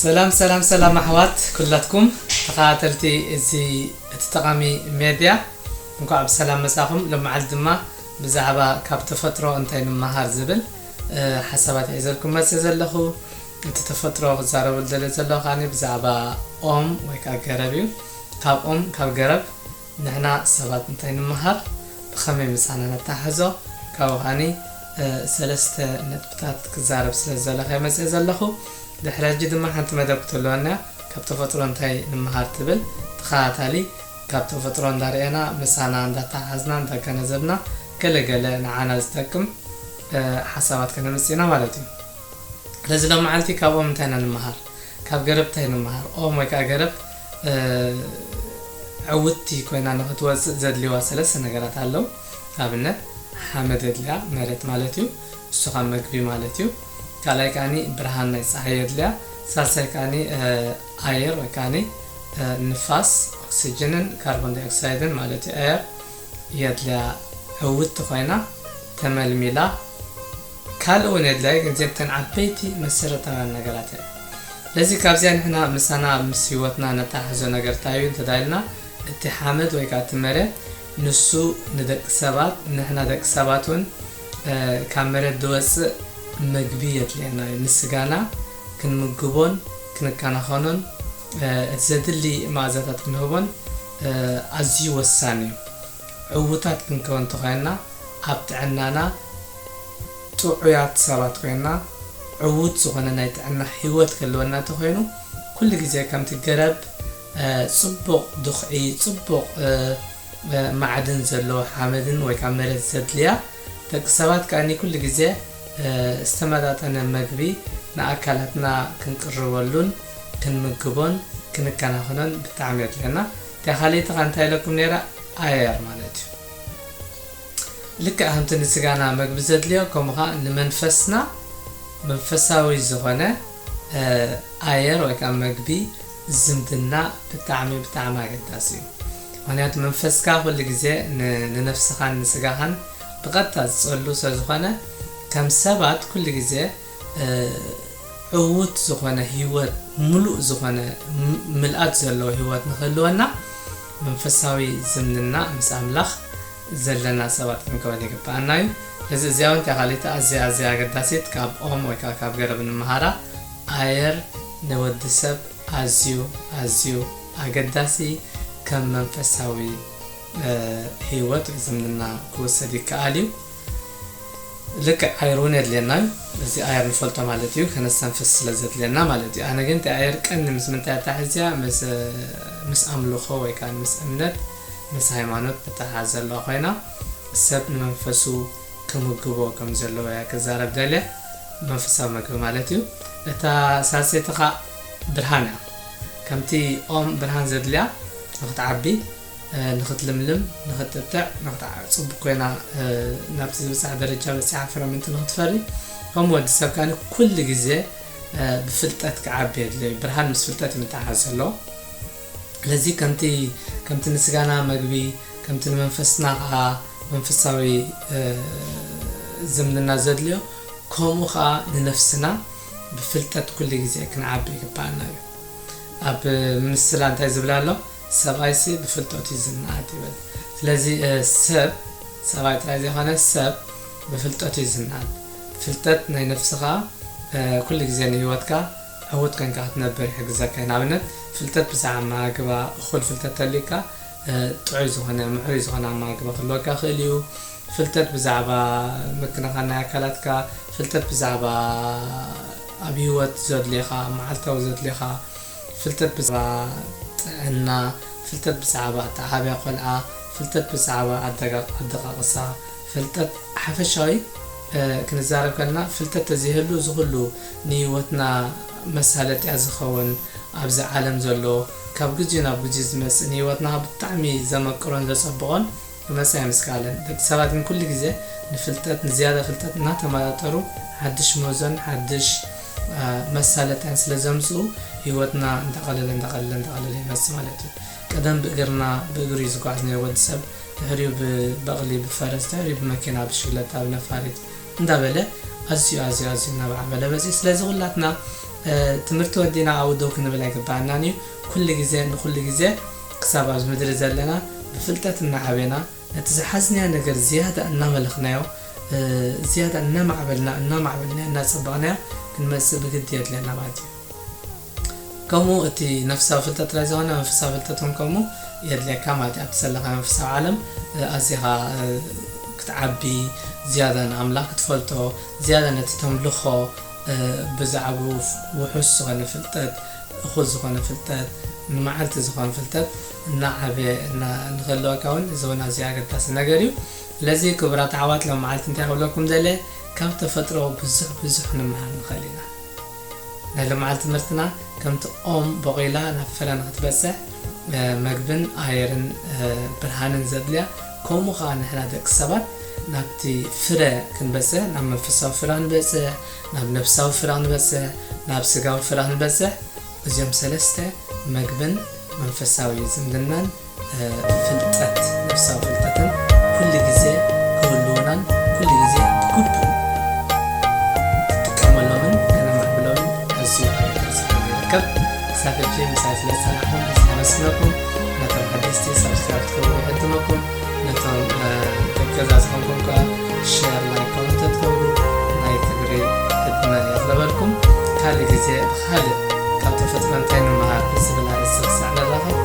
ሰላም ሰላም ሰላም ኣሕዋት ኩላትኩም ተኸታተልቲ እዚ እቲ ጠቓሚ ሜድያ፣ እንኳዕ ብሰላም መጻኹም። ሎማዓልቲ ድማ ብዛዕባ ካብ ተፈጥሮ እንታይ ንመሃር ዝብል ሓሳባት ሒዘልኩም መጽእ ዘለኹ። እቲ ተፈጥሮ ክዛረበሉ ደለ ዘለኹ ከኣ ብዛዕባ ኦም ወይ ከዓ ገረብ እዩ። ካብ ኦም ካብ ገረብ ንሕና ሰባት እንታይ ንምሃር፣ ብኸመይ ምሳና ነተሓሕዞ፣ ካብኡ ከኣ ሰለስተ ነጥብታት ክዛረብ ስለ ዘለኹ መጽእ ዘለኹ። ድሕሪ ሕጂ ድማ ሓንቲ መደብ ክትህልወና እያ፣ ካብ ተፈጥሮ እንታይ ንምሃር ትብል። ተኸታታሊ ካብ ተፈጥሮ እንዳርኤና ምሳና እንዳተሓሓዝና እንዳገነዘብና ገለገለ ንዓና ዝጠቅም ሓሳባት ከነምጽእ ኢና ማለት እዩ። ስለዚ ሎማዓልቲ ካብ ኦም እንታይ ኢና ንምሃር? ካብ ገረብ እንታይ ንምሃር? ኦም ወይ ከዓ ገረብ ዕውቲ ኮይና ንክትወፅእ ዘድልዋ ሰለስተ ነገራት ኣለዉ። ኣብነት ሓመድ የድልያ፣ መሬት ማለት እዩ። እሱ ካብ መግቢ ማለት እዩ። ካልኣይ ከዓኒ ብርሃን ናይ ፀሓይ የድልያ። ሳልሳይ ከዓኒ ኣየር ወይ ከዓኒ ንፋስ፣ ኦክሲጅንን ካርቦን ዳይኦክሳይድን ማለት እዩ። ኣየር የድልያ ዕውቲ ኮይና ተመልሚላ ካልእ እውን የድላይ፣ ግን እዚኣተን ዓበይቲ መሰረታውያን ነገራት እየን። ስለዚ ካብዚኣ ንሕና ምሳና ምስ ህይወትና ነተሓሕዞ ነገር እንታይ እዩ እንተዳይልና፣ እቲ ሓመድ ወይ ከዓ እቲ መሬት ንሱ ንደቂ ሰባት፣ ንሕና ደቂ ሰባት እውን ካብ መሬት ዝወፅእ ምግቢ የድልየና እዩ። ንስጋና ክንምግቦን ክንከናኸኖን እቲ ዘድሊ መኣዛታት ክንህቦን ኣዝዩ ወሳኒ እዩ። ዕውታት ክንከውን እንተኾይንና ኣብ ጥዕናና ጥዑያት ሰባት ኮይንና ዕዉት ዝኾነ ናይ ጥዕና ህይወት ክህልወና እንተኾይኑ ኩሉ ግዜ ከምቲ ገረብ ጽቡቕ ድኽዒ፣ ጽቡቕ ማዕድን ዘለዎ ሓመድን ወይ ካብ መሬት ዘድልያ ደቂ ሰባት ከኣ ኩሉ ግዜ ዝተመጣጠነ መግቢ ንኣካላትና ክንቅርበሉን ክንምግቦን ክንከናኸኖን ብጣዕሚ የድልየና። እታ ካልኣይቲ ከ እንታይ ኢለኩም ነይረ? ኣየር ማለት እዩ። ልክዕ ከምቲ ንስጋና መግቢ ዘድልዮ ከምኡ ከዓ ንመንፈስና መንፈሳዊ ዝኾነ ኣየር ወይ ከዓ መግቢ ዝምድና ብጣዕሚ ብጣዕሚ ኣገዳሲ እዩ። ምክንያቱ መንፈስካ ኩሉ ግዜ ንነፍስኻን ንስጋኻን ብቐጥታ ዝፀሉ ስለዝኾነ ከም ሰባት ኩሉ ግዜ ዕዉት ዝኾነ ህይወት፣ ምሉእ ዝኾነ ምልኣት ዘለዎ ህይወት ንክህልወና መንፈሳዊ ዝምድና ምስ ኣምላኽ ዘለና ሰባት ክንከውን ይግብኣና እዩ። እዚ እዚኣ እውን እታ ካልኣይቲ ኣዝያ ኣዝያ ኣገዳሲት ካብ ኦም ወይ ከዓ ካብ ገረብ ንምሃራ ኣየር ንወዲ ሰብ ኣዝዩ ኣዝዩ ኣገዳሲ ከም መንፈሳዊ ህይወት ወይ ዝምድና ክወሰድ ይከኣል እዩ። ልክዕ ኣየር እውን የድልየና እዩ። እዚ ኣየር ንፈልጦ ማለት እዩ፣ ከነስተንፍስ ስለ ዘድልየና ማለት እዩ። ኣነ ግን እቲ ኣየር ቀንዲ ምስ ምንታይ ኣተሓሕዝያ? ምስ ኣምልኾ ወይ ከዓ ምስ እምነት፣ ምስ ሃይማኖት ተተሓሓዝ ዘለዋ ኮይና ሰብ ንመንፈሱ ክምግቦ ከም ዘለዎ እያ ክዛረብ ደልየ። መንፈሳዊ መግቢ ማለት እዩ። እታ ሳልሰይቲ ከዓ ብርሃን እያ። ከምቲ ኦም ብርሃን ዘድልያ ንክትዓቢ ንክትልምልም ንክትጥጥዕ ንክትዓ- ፅቡቅ ኮይና ናብቲ ዝብፃሕ ደረጃ በፂሓ ፍረ ምንቲ ንክትፈሪ ከምኡ ወዲ ሰብ ከኣ ኩሉ ግዜ ብፍልጠት ክዓቢ የድልዮ። ብርሃን ምስ ፍልጠት እዩ ምትሓሓዝ ዘለዎ። ስለዚ ከምቲ ከምቲ ንስጋና መግቢ ከምቲ ንመንፈስና ከዓ መንፈሳዊ ዝምድና ዘድልዮ ከምኡ ከዓ ንነፍስና ብፍልጠት ኩሉ ግዜ ክንዓቢ ይግባኣና እዩ። ኣብ ምስላ እንታይ ዝብል ኣሎ? ሰብኣይሲ ብፍልጠቱ እዩ ዝነኣድ ይብል። ስለዚ ሰብ ሰብኣይ ጥራይ ዘይኮነ ሰብ ብፍልጠቱ እዩ ዝነኣድ። ፍልጠት ናይ ነፍስኻ ኩሉ ግዜ ንህይወትካ ዕውት ኮይንካ ክትነብር ይሕግዘካ እዩ። ንኣብነት ፍልጠት ብዛዕባ ኣመጋግባ እኹል ፍልጠት ተልዩካ ጥዑይ ዝኾነ ምዕሩይ ዝኾነ ኣመጋግባ ክህልወካ ይኽእል እዩ። ፍልጠት ብዛዕባ ምክንኻን ናይ ኣካላትካ፣ ፍልጠት ብዛዕባ ኣብ ህይወት ዘድልየኻ መዓልታዊ ዘድልየኻ፣ ፍልጠት ብዛዕባ ጥዕና፣ ፍልጠት ብዛዕባ ኣተዓባብያ ቆልዓ፣ ፍልጠት ብዛዕባ ኣደቃቕሳ፣ ፍልጠት ሓፈሻዊ ክንዛረብ ከለና ፍልጠት ተዘይህሉ እዚ ኩሉ ንህይወትና መሳለጥያ ዝኸውን ኣብዚ ዓለም ዘሎ ካብ ግዜ ናብ ግዜ ዝመፅእ ንህይወትና ብጣዕሚ ዘመቅሮን ዘፀብቖን ክመፅእ ኣይምስካለን። ደቂ ሰባት ግን ኩሉ ግዜ ንፍልጠት ንዝያዳ ፍልጠት እናተመጣጠሩ ሓድሽ ምህዞን ሓድሽ መሳለጥያን ስለ ዘምፅኡ ህይወትና እንዳቐለለ እንዳቐለለ እንዳቐለለ ይመፅእ ማለት እዩ። ቀደም ብእግርና ብእግሩ እዩ ዝጓዓዝ ነይሩ ወዲ ሰብ፣ ድሕሪኡ ብበቕሊ ብፈረስ ድሕሪኡ ብመኪና ብሽክለታ ብነፋሪት እንዳበለ ኣዝዩ ኣዝዩ ኣዝዩ እናበዓበለ መፅዩ። ስለዚ ኩላትና ትምህርቲ ወዲና ኣብኡ ደው ክንብል ኣይግባኣናን እዩ። ኩሉ ግዜ ንኩሉ ግዜ ክሳብ ኣብዚ ምድሪ ዘለና ብፍልጠት እናዓበና ነቲ ዝሓዝናዮ ነገር ዝያዳ እናመለኽናዮ ዝያዳ እናማዕበልና እናማዕበልና እናፀበቕናዮ ክንመፅእ ብግዲ የድልየና ማለት እዩ። ከምኡ እቲ ነፍሳዊ ፍልጠት ጥራይ ዝኾነ መንፈሳዊ ፍልጠት እውን ከምኡ የድልየካ ማለት እዩ። ኣብቲ ዘለኻ መንፈሳዊ ዓለም ኣዚኻ ክትዓቢ ዝያዳ ንኣምላኽ ክትፈልጦ ዝያዳ ነቲ ተምልኾ ብዛዕባኡ ውሑስ ዝኾነ ፍልጠት እኹል ዝኾነ ፍልጠት ንመዓልቲ ዝኾነ ፍልጠት እናዓበየ ንክህልወካ እውን እዚ እውን ኣዝዩ ኣገዳሲ ነገር እዩ። ስለዚ ክቡራት ኣሕዋት ሎም መዓልቲ እንታይ ክብለኩም ደለ ካብ ተፈጥሮ ብዙሕ ብዙሕ ንምሃር ንኽእል ኢና። ናይ ሎም መዓልቲ ትምህርትና ከምቲ ኦም ቦቒላ ናብ ፍረ ንክትበፅሕ መግብን ኣየርን ብርሃንን ዘድልያ ከምኡ ከዓ ንሕና ደቂ ሰባት ናብቲ ፍረ ክንበፅሕ ናብ መንፈሳዊ ፍረ ክንበፅሕ ናብ ነፍሳዊ ፍረ ክንበፅሕ ናብ ስጋዊ ፍረ ክንበፅሕ እዚኦም ሰለስተ መግብን መንፈሳዊ ዝምድናን ፍልጠት ነፍሳዊ ፍልጠትን ኩሉ ግዜ ክህልውናን ኩሉ ግዜ ብግቡእ ክትጥቀመሎምን ከነማዕብሎምን ኣዝዩ ኣገዳሲ ኮይኑ ይርከብ። ክሳብ ሕጂ ምሳይ ስለ ዝፀናሕኩም ኣመስግነኩም። ነቶም ሓደስቲ ሳብስክራይብ ክትገብሩ ይዕድመኩም። ነቶም ደቂ ገዛ ዝኾንኩም ከዓ ሸር ላይክ ኮመንት ትገብሩ ናይ ክብሪ ዕድመ የቕርበልኩም። ካልእ ግዜ ብካልእ ካብ ተፈጥሮ እንታይ ንምሃር ብዝብል ኣርእስቲ ክሳዕ ንራኸብ